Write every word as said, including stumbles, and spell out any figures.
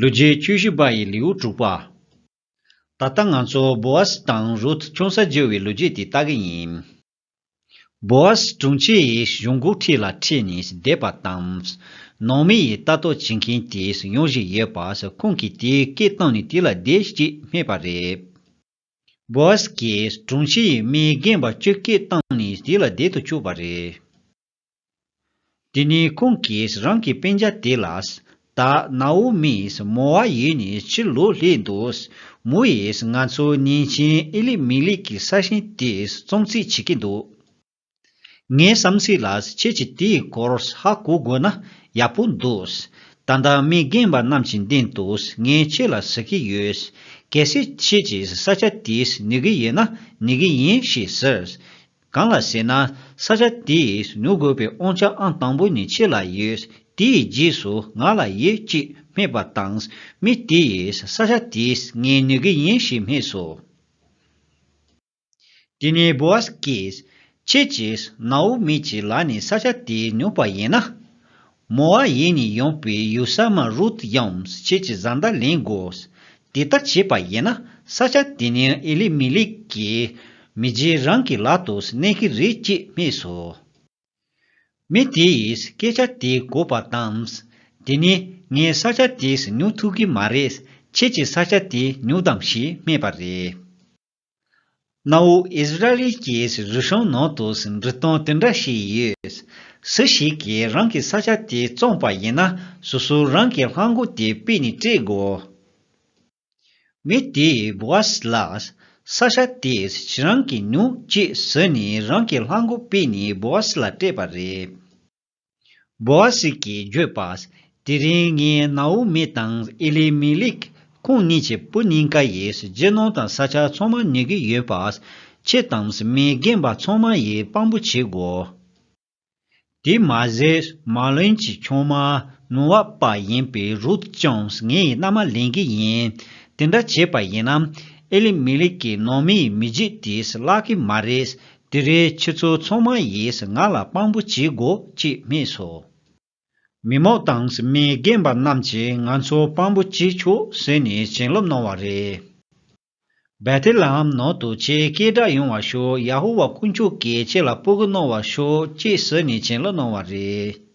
ལོ་རྒྱུས་བཅུ་བཞི་པ་ཡི་ལེའུ་དྲུག་པ། ད་ལྟ་ང་ཚོ་བོ་ཨས་དང་རུད་ཅུང་ཟད་བརྗེ་བའི་ལོ་རྒྱུས་དེ་ལྟ་གི་ཡིན། བོ་ཨས་དྲུང་ཆེ་ཡི་གཞུང་སྒོ་འཁྲིས་ལ་ཁྲིད་ནས་བསྡད་པ་དང་། ནང་མི་ཡི་ལྟ་རྟོག་བྱེད་མཁན་དེ་ཡོང་བཞིན་ཡོད་པ་ཁོང་གིས་དེའི་སྐད་བཏང་ནས་དེ་ལ་བསྡད་ཅེས་སྨྲས་པ་རེད། བོ་ཨས་ཀྱིས་དྲུང་ཆེ་ཡི་མི་རྒན་པ་བཅུ་སྐད་བཏང་ནས་དེ་ལ་བསྡད་དུ་བཅུག་པ་རེད། དེ་ནས་ཁོང་གིས་རང་གི་སྤུན་ཀྱག་དེ་ལ། ད་ནའོ་མིས་མོ་ཨབ་ཡུལ་ནས་ཕྱིར་ལོག་སླེབས་འདུག་མོ་ཡིས་ང་ཚོའི་གཉེན་ཆེན་ཨེ་ལི་མི་ལེག་གི་ས་ཞིང་དེ་བཙོང་རྩིས་བྱེད་ཀྱི་འདུག་ངའི་བསམ་ཚུལ་ལ་ཁྱེད་ཀྱིས་དེའི་སྐོར་ཧ་གོ་དགོས་ན་ཡག་པོ་འདུག་ད་ལྟ་མི་རྒན་པ་རྣམས་ཀྱི་མདུན་དུ་ངས་ཁྱེད་ལ་ཟེར་གྱི་ཡོད། གལ་སྲིད་ཁྱེད་ཀྱིས་ས་ཆ་དེ་ཉོ་གི་ཡོད་ན་ཉོ་གི་ཡིན་ཞེས་ཟེར། གང་ལ་ཟེར་ན། ས་ཆ་དེ་ཉོ་དགོས་པའི་དབང་ཆ་ཨང་དང་པོ་ནི་ཁྱེད་ལ་ཡོད། དེའི་རྗེས་སུ་ང་ལ་ཡོད་ཅེས་སྨྲས་པ་དང་། མི་དེ་ཡིས་ས་ཆ་དེ་ངས་ཉོ་གི་ཡིན་ཞེས་སྨྲས་སོ། དེ་ནས་བོ་ཨས་ཀྱིས། ཁྱེད་ཀྱིས་ནའོ་མི་གྱི་ལག་ནས་ས་ཆ་དེ་ཉོས་པ་ཡིན་ན། མོ་ཨབ་ཡུལ་ནས་ཡོང་པའི་ཡུགས་ས་མ་རུད་ཡང་ཁྱེད་ཀྱི་བཟའ་ཟླ་ལེན་དགོས། དེ་ལྟར་བྱས་པ་ཡིན་ན་ས་ཆ་དེ་ནི་ཨེ་ལི་མི་ལེག་གི་མི་རྗེ་རང་གི་ལག་ཏུ་གནས་ཀྱི་རེད་ཅེས་སྨྲས་སོ། མི་དེ་ཡིས་སྐད་ཆ་དེ་གོ་བ་དང་། དེ་ནས་ངས་ས་ཆ་དེ་ཉོ་ཐུབ་ཀྱི་མ་རེད། ཁྱེད་ཀྱིས་ས་ཆ་དེ་ཉོ་དང་ཞེས་སྨྲས་པ་རེད། གནའ་བོ་ཨིསི་ར་ཨེལ་གྱི་རིག་གཞུང་ནང་དུ་འབྲི་སྟངས་དེ་འདྲ་ཞིག་ཡོད། སུ་ཞིག་གིས་རང་གི་ས་ཆ་དེ་བཙོངས་པ་ཡིན་ན་སོ་སོ་རང་གི་ལྷམ་གོག་དེ་ཕུད་ནས་སྤྲད་དགོས། མི་དེས་བོ་ཨས་ལ། ས་ཆ་དེ་ཁྱེད་རང་གིས་ཉོ་ཅེས་ཟེར་ནས་རང་གི་ལྷམ་གོག་ཕུད་ནས་བོ་ཨས་ལ་སྤྲད་པ་རེད། བོ་ཨས་ཀྱིས་བརྗོད་པ། དེ་རིང་ངས་ནའོ་མི་དང་ཨེ་ལི་མི་ལེག་ཁོང་གཉིས་ཀྱི་བུ་གཉིས་ཀ་ཡིས་རྒྱུ་ནོར་དང་ས་ཆ་ཚང་མ་ཉོ་གི་ཡོད་པ། ཁྱེད་དང་མི་རྒན་པ་ཚང་མ་ཡིས་དཔང་པོ་བྱེད་དགོས། དེ་མ་ཟད་མ་ལོན་གྱི་ཆུང་མ་ནུ་བ་པ་ཡིན་པའི་རུད་ཀྱང་ངའི་མནའ་མ་ལེན་གྱི་ཡིན། དེ་འདྲ་བྱས་པ་ཡིན་ན་ཨེ་ལི་མི་ལེག་གི་ནང་མིའི་མི་རྒྱུད་དེས་བརླག་གི་མ་རེད། དེ་རིང་ཁྱེད་ཚོ་ཚང་མ་ཡིས་ང་ལ་དཔང་པོ་བྱེད་དགོས་ཅེས་སྨྲས་སོ། མི་མང་དང་མི་རྒན་པ་རྣམས་ཀྱིས་ང་ཚོ་དཔང་པོ་བྱེད་ཆོག་ཟེར་ནས་བྱིན་རླབས་གནང་བ་རེད། བེ་ཐེ་ལེ་ཧེམ་ནང་དུ་ཁྱེད་སྐད་གྲགས་ཡོང་བར་ཤོག་ཡ་ཧོ་ཝཱ་དཀོན་མཆོག་གིས་ཁྱེད་ལ་སྤོ་སྒྱུར་གནང་བར་ཤོག་ཅེས་ཟེར་ནས་བྱིན་རླབས་གནང་བ་རེད།